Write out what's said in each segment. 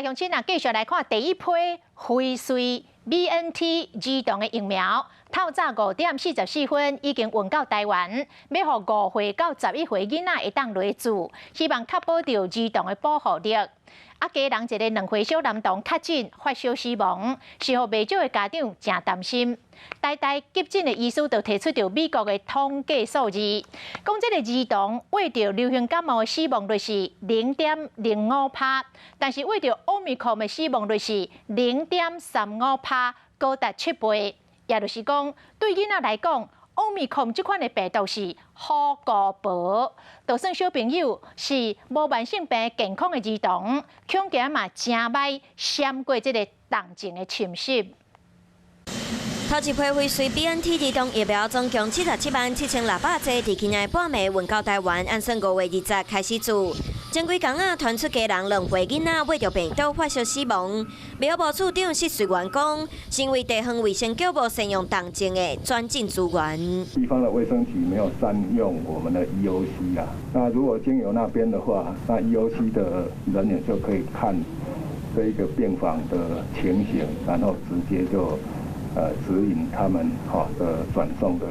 鄉親啊，繼續來看第一批輝瑞 BNT 兒童的疫苗，透早5點44分已經運到台灣，欲予5歲到11歲囡仔會當來注，希望確保著兒童的保護力。啊，家人一个2歲小男童確診發燒死亡，是予袂少的家長誠擔心。台大急診的醫師就提出著美國的統計數字，講這個兒童患著流行感冒的死亡率是0.05趴，但是患著奧密克戎的死亡率是0.35趴，高達7倍。也就是講，對囡仔來講，奧密克戎這款的病毒是好孤薄，就算小朋友是無慢性病健康的兒童，恐驚嘛誠䆀閃過這个重症的侵襲。頭一批輝瑞 BNT 兒童疫苗總共77萬7600劑，佇今仔半暝運到台灣，按算5月20開始注。前幾工啊，傳出家人2歲囡仔患著病毒發燒死亡。衛福部次長釋瑞元講，是因為地方衛生局無善用重症的轉診資源。地方的衛生局沒有善用我們的 EOC 啊，那如果經由那邊的話，那 EOC 的人員就可以看這一個病房的情形，然後直接就指引他們哈的轉送的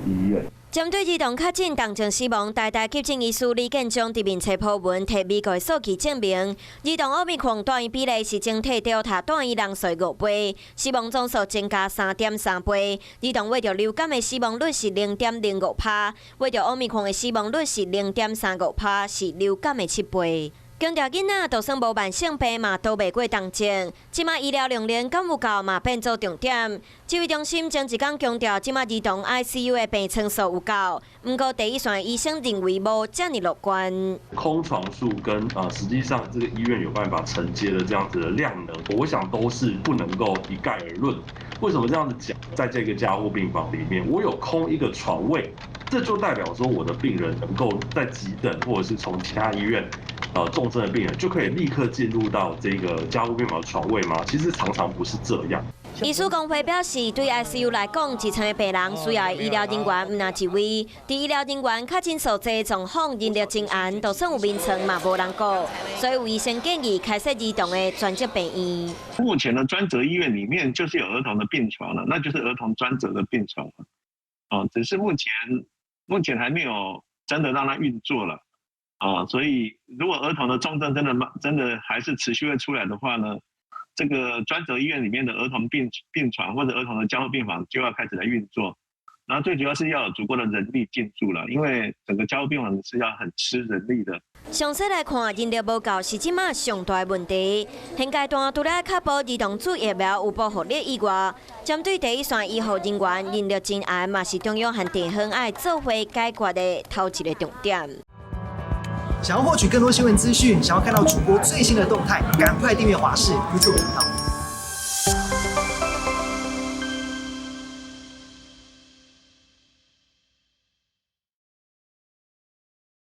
醫院。針對兒童確診重症死亡，台大急診醫師李建章佇面冊 po 文，提美國的數據證明，兒童奧密克戎住院比例是整體 Delta 住院人數5倍，死亡總數增加3.3倍。兒童患著流感的死亡率是0.05趴，患著奧密克戎的死亡率是0.35趴，是流感的7倍。強調囡仔就算無慢性病嘛，逃袂過重症。這馬醫療量能敢有夠嘛，變做重點。指揮中心前一工強調，這馬兒童 ICU 的病床數有夠，毋過第一線醫生認為無遮爾樂觀。空床數跟實際上這個醫院有辦法承接的這樣子的量能，我想都是不能夠一概而論。為什麼這樣子講？在這個加護病房裡面，我有空一個床位，這就代表說我的病人能夠在急診或者是從其他醫院重症的病人就可以立刻進入到這個加護病房的床位嗎？其實常常不是這樣。醫師公會表示，對 ICU 來講，一床的病人需要的醫療人員毋但一位，佇醫療人員確診數濟狀況，人力真絚，就算有眠床嘛無人顧，所以有醫生建議開設兒童的專責病院。目前的專責醫院裡面就是有兒童的病床了，那就是兒童專責的病床。哦，只是目前還沒有真的讓它運作了。哦，所以如果兒童的重症真的還是持續會出來的話呢，這個專責醫院裡面的兒童病床或者兒童的加護病房就要開始來運作，然後最主要是要有足夠的人力進駐了，因為整個加護病房是要很吃人力的。詳細來看，人力無夠是這馬上大的問題。現階段除了確保兒童注疫苗有保護力以外，針對第一線醫護人員人力真絚，嘛是中央和地方愛做伙解決的頭一個重點。想要獲取更多新聞資訊，想要看到主播最新的動態，趕快訂閱華視 YouTube 頻道。